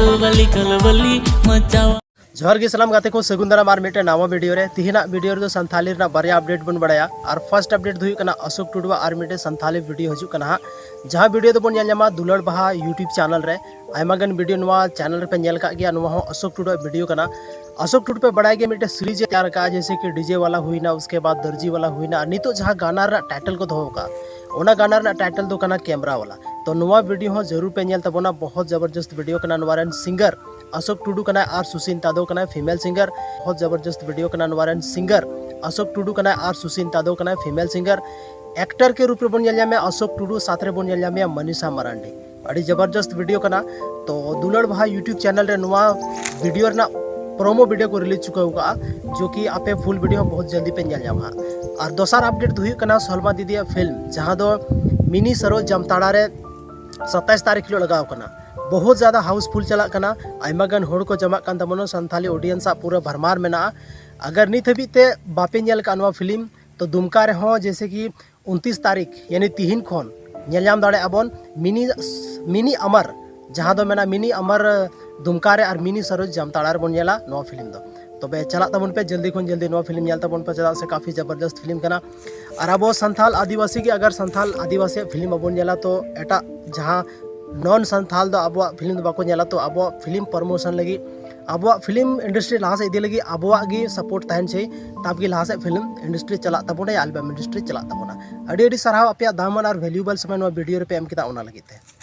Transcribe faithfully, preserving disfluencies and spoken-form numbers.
ᱠᱚᱞᱵᱟᱞᱤ ᱠᱚᱞᱵᱟᱞᱤ ᱢᱟᱪᱟᱣᱟ᱾ ᱡᱚᱦᱟᱨ ᱜᱮ ᱥᱟᱱᱟᱢ ᱜᱟᱛᱮ ᱠᱚ, ᱥᱟᱹᱜᱩᱱ ᱫᱟᱨᱟᱢ ᱟᱨ ᱢᱤᱫᱴᱮᱱ ᱱᱟᱣᱟ ᱵᱷᱤᱰᱤᱭᱳ ᱨᱮ᱾ ᱛᱤᱦᱤᱧᱟᱜ ᱵᱷᱤᱰᱤᱭᱳ ᱨᱮᱫᱚ ᱥᱟᱱᱛᱷᱟᱞᱤ ᱨᱮᱱᱟᱜ ᱵᱟᱨᱭᱟ ᱟᱯᱰᱮᱴ ᱵᱚᱱ ᱵᱟᱲᱟᱭᱟ᱾ ᱟᱨ ᱯᱷᱟᱨᱥᱴ ᱟᱯᱰᱮᱴ ᱫᱚ ᱦᱩᱭᱩᱜ ᱠᱟᱱᱟ ᱚᱥᱳᱠ ᱴᱩᱰᱩᱣᱟᱜ ᱟᱨ ᱢᱤᱫᱴᱮᱱ ᱥᱟᱱᱛᱷᱟᱞᱤ ᱵᱷᱤᱰᱤᱭᱳ ᱦᱤᱡᱩᱜ ᱠᱟᱱᱟ ᱦᱟᱸᱜ, ᱡᱟᱦᱟᱸ ᱵᱷᱤᱰᱤᱭᱳ ᱫᱚᱵᱚᱱ ᱧᱮᱞ ᱧᱟᱢᱟ ᱫᱩᱞᱟᱹᱲ ᱵᱟᱦᱟ ᱭᱩᱴᱩᱵᱽ ᱪᱮᱱᱮᱞ ᱨᱮ᱾ ᱟᱭᱢᱟ ᱜᱟᱱ ᱵᱷᱤᱰᱤᱭᱳ ᱱᱚᱣᱟ ᱪᱮᱱᱮᱞ ᱨᱮᱯᱮ ᱧᱮᱞ ᱠᱟᱜ ᱜᱮᱭᱟ, ᱱᱚᱣᱟ ᱦᱚᱸ ᱚᱥᱳᱠ ᱴᱩᱰᱩᱣᱟᱜ ᱵᱷᱤᱰᱤᱭᱳ ᱠᱟᱱᱟ᱾ ᱚᱥᱳᱠ ᱴᱩᱰᱩ ᱯᱮ ᱵᱟᱲᱟᱭ ᱜᱮᱭᱟ, ᱢᱤᱫᱴᱮᱱ ᱥᱤᱨᱤᱡᱽ ᱮ ᱛᱮᱭᱟᱨ ᱠᱟᱜᱼᱟ, ᱡᱮᱭᱥᱮ ᱠᱤ ᱰᱤᱡᱮ ᱣᱟᱞᱟ ᱦᱩᱭᱱᱟ, ᱩᱥᱠᱮ ᱵᱟᱫ ᱫᱚᱨᱡᱤ ᱣᱟᱞᱟ ᱦᱩᱭᱱᱟ, ᱟᱨ ᱱᱤᱛᱚᱜ ᱡᱟᱦᱟᱸ ᱜᱟᱱᱟ ᱨᱮᱱᱟᱜ ᱴᱟᱭᱴᱮᱞ ᱠᱚ ᱫᱚᱦᱚ ᱠᱟᱜᱼᱟ, ᱚᱱᱟ ᱜᱟᱱᱟ ᱨᱮᱱᱟᱜ ᱴᱟᱭᱴᱮᱞ ᱫᱚ ᱠᱟᱱᱟ ᱠᱮᱢᱨᱟ ᱣᱟᱞᱟ᱾ ᱛᱚ ᱱᱚᱣᱟ ᱵᱷᱤᱰᱤᱭᱳ ᱦᱚᱸ ᱡᱟᱹᱨᱩᱲ ᱯᱮ ᱧᱮᱞ ᱛᱟᱵᱚᱱᱟ, ᱵᱚᱦᱚᱛ ᱡᱚᱵᱚᱨᱡᱚᱥᱛ ᱵᱷᱤᱰᱤᱭᱳ ᱠᱟᱱᱟ᱾ ᱱᱚᱣᱟ ᱨᱮᱱ ᱥᱤᱝᱜᱟᱨ ᱚᱥᱳᱠ ᱴᱩᱰᱩ ᱠᱟᱱᱟᱭ ᱟᱨ ᱥᱩᱥᱤᱱ ᱛᱟᱫᱚ ᱠᱟᱱᱟᱭ, ᱯᱷᱤᱢᱮᱞ ᱥᱤᱝᱜᱟᱨ᱾ ᱵᱚᱦᱚᱛ ᱡᱚᱵᱚᱨᱡᱚᱥᱛ ᱵᱷᱤᱰᱤᱭᱳ ᱠᱟᱱᱟ᱾ ᱱᱚᱣᱟ ᱨᱮᱱ ᱥᱤᱝᱜᱟᱨ ᱚᱥᱳᱠ ᱴᱩᱰᱩ ᱠᱟᱱᱟᱭ ᱟᱨ ᱥᱩᱥᱤᱱ ᱛᱟᱫᱚ ᱠᱟᱱᱟᱭ, ᱯᱷᱤᱢᱮᱞ ᱥᱤᱝᱜᱟᱨ᱾ ᱮᱠᱴᱟᱨ ᱠᱮ ᱨᱩᱯ ᱨᱮᱵᱚᱱ ᱧᱮᱞ ᱧᱟᱢᱮᱭᱟ ᱚᱥᱳᱠ ᱴᱩᱰᱩ, ᱥᱟᱛ ᱨᱮᱵᱚᱱ ᱧᱮᱞ ᱧᱟᱢᱮᱭᱟ ᱢᱟᱱᱤᱥᱟ ᱢᱟᱨᱟᱱᱰᱤ᱾ ᱟᱹᱰᱤ ᱡᱚᱵᱚᱨᱡᱚᱥᱛ ᱵᱷᱤᱰᱤᱭᱳ ᱠᱟᱱᱟ᱾ ᱛᱚ ᱫᱩᱞᱟᱹᱲ ᱵᱟᱦᱟ ᱭᱩᱴᱩᱵᱽ ᱪᱮᱱᱮᱞ ᱨᱮ ᱱᱚᱣᱟ ᱵᱷᱤᱰᱤᱭᱳ ᱨᱮᱱᱟᱜ ᱯᱨᱳᱢᱳ ᱵᱷᱤᱰᱤᱭᱳ ᱠᱚ ᱨᱤᱞᱤᱡᱽ ᱪᱩᱠᱟᱹᱣ ᱠᱟᱜᱼᱟ, ᱡᱚ ᱠᱤ ᱟᱯᱮ ᱯᱷᱩᱞ ᱵᱷᱤᱰᱤᱭᱳ ᱦᱚᱸ ᱵᱚᱦᱩᱛ ᱡᱚᱞᱫᱤ ᱯᱮ ᱧᱮᱞ ᱧᱟᱢᱟ ᱦᱟᱸᱜ᱾ ᱟᱨ ᱫᱚᱥᱟᱨ ᱟᱯᱰᱮᱴ ᱫᱚ ᱦᱩᱭᱩᱜ ᱠᱟᱱᱟ ᱥᱚᱞᱢᱟ ᱫᱤᱫᱤᱭᱟᱜ ᱯᱷᱤᱞᱢ, ᱡᱟᱦᱟᱸ ᱫᱚ ᱢᱤᱱᱤ ᱥᱟᱨᱳᱡᱽ ᱡᱟᱢᱛᱟᱲᱟ ᱨᱮ ᱥᱟᱛᱟᱭᱤᱥ ᱛᱟᱹᱨᱤᱠᱷ ᱦᱤᱞᱳᱜ ᱞᱟᱜᱟᱣ ᱠᱟᱱᱟ᱾ ᱵᱚᱦᱩᱛ ᱡᱟᱫᱟ ᱦᱟᱣᱩᱥᱯᱷᱩᱞ ᱪᱟᱞᱟᱜ ᱠᱟᱱᱟ, ᱟᱭᱢᱟ ᱜᱟᱱ ᱦᱚᱲ ᱠᱚ ᱡᱚᱢᱟᱜ ᱠᱟᱱ ᱛᱟᱵᱚᱱᱟ, ᱥᱟᱱᱛᱷᱟᱞᱤ ᱚᱰᱤᱭᱮᱱᱥ ᱟᱜ ᱯᱩᱨᱟᱹ ᱵᱷᱟᱨᱢᱟᱨ ᱢᱮᱱᱟᱜᱼᱟ᱾ ᱟᱜᱟᱨ ᱱᱤᱛ ᱦᱟᱹᱵᱤᱡ ᱛᱮ ᱵᱟᱯᱮ ᱧᱮᱞ ᱠᱟᱜ ᱱᱚᱣᱟ ᱯᱷᱤᱞᱢ, ᱛᱚ ᱫᱩᱢᱠᱟ ᱨᱮᱦᱚᱸ ᱡᱮᱭᱥᱮ ᱠᱤ ᱩᱱᱛᱤᱥ ᱛᱟᱹᱨᱤᱠᱷ, ᱭᱟᱱᱤ ᱛᱤᱦᱤᱧ ᱠᱷᱚᱱ ᱧᱮᱞ ᱧᱟᱢ ᱫᱟᱲᱮᱭᱟᱜᱼᱟ ᱵᱚᱱ ᱢᱤᱱᱤ, ᱢᱤᱱᱤ ᱟᱢᱟᱨ, ᱡᱟᱦᱟᱸ ᱫᱚ ᱢᱮᱱᱟᱜᱼᱟ ᱢᱤᱱᱤ ᱟᱢᱟᱨ ᱫᱩᱢᱠᱟ ᱨᱮ, ᱟᱨ ᱢᱤᱱᱤ ᱥᱟᱨᱳᱡᱽ ᱡᱟᱢᱛᱟᱲᱟ ᱨᱮᱵᱚᱱ ᱧᱮᱞᱟ ᱱᱚᱣᱟ ᱯᱷᱤᱞᱢ ᱫᱚ᱾ ᱛᱚᱵᱮ ᱪᱟᱞᱟᱜ ᱛᱟᱵᱚᱱ ᱯᱮ, ᱡᱚᱞᱫᱤ ᱠᱷᱚᱱ ᱡᱚᱞᱫᱤ ᱱᱚᱣᱟ ᱯᱷᱤᱞᱢ ᱧᱮᱞ ᱛᱟᱵᱚᱱ ᱯᱮ, ᱪᱮᱫᱟᱜ ᱥᱮ ᱠᱟᱯᱷᱤ ᱡᱚᱵᱚᱨᱫᱚᱥᱛ ᱯᱷᱤᱞᱢ ᱠᱟᱱᱟ᱾ ᱟᱨ ᱟᱵᱚ ᱥᱟᱱᱛᱷᱟᱞ ᱟᱹᱫᱤᱵᱟᱹᱥᱤ ᱜᱮ ᱟᱜᱟᱨ ᱥᱟᱱᱛᱷᱟᱞ ᱟᱹᱫᱤᱵᱟᱹᱥᱤᱭᱟᱜ ᱯᱷᱤᱞᱢ ᱵᱟᱵᱚᱱ ᱧᱮᱞᱟ, ᱛᱚ ᱮᱴᱟᱜ ᱡᱟᱦᱟᱸ ᱱᱚᱱ ᱥᱟᱱᱛᱷᱟᱞ ᱫᱚ ᱟᱵᱚᱣᱟᱜ ᱯᱷᱤᱞᱢ ᱫᱚ ᱵᱟᱠᱚ ᱧᱮᱞᱟ᱾ ᱛᱚ ᱟᱵᱚᱣᱟᱜ ᱯᱷᱤᱞᱢ ᱯᱨᱚᱢᱳᱥᱚᱱ ᱞᱟᱹᱜᱤᱫ, ᱟᱵᱚᱣᱟᱜ ᱯᱷᱤᱞᱢ ᱤᱱᱰᱟᱥᱴᱨᱤ ᱞᱟᱦᱟ ᱥᱮᱫ ᱤᱫᱤ ᱞᱟᱹᱜᱤᱫ ᱟᱵᱚᱣᱟᱜ ᱜᱮ ᱥᱟᱯᱳᱨᱴ ᱛᱟᱦᱮᱱ ᱪᱟᱹᱭ, ᱛᱟᱵ ᱜᱮ ᱞᱟᱦᱟ ᱥᱮᱫ ᱯᱷᱤᱞᱢ ᱤᱱᱰᱟᱥᱴᱨᱤ ᱪᱟᱞᱟᱜ ᱛᱟᱵᱚᱱᱟ, ᱟᱞᱵᱟᱢ ᱤᱱᱰᱟᱥᱴᱨᱤ ᱪᱟᱞᱟᱜ ᱛᱟᱵᱚᱱᱟ᱾ ᱟᱹᱰᱤ ᱟᱹᱰᱤ ᱥᱟᱨᱦᱟᱣ ᱟᱯᱮᱭᱟᱜ ᱫᱟᱢᱟᱱ ᱟᱨ ᱵᱷᱮᱞᱩᱭᱮᱵᱚᱞ ᱥᱚᱢᱚᱭ ᱱᱚᱣᱟ ᱵᱷᱤᱰᱤᱭᱳ ᱨᱮᱯᱮ ᱮᱢ ᱠᱮᱫᱟ, ᱚᱱᱟ ᱞᱟᱹᱜᱤᱫ ᱛᱮ᱾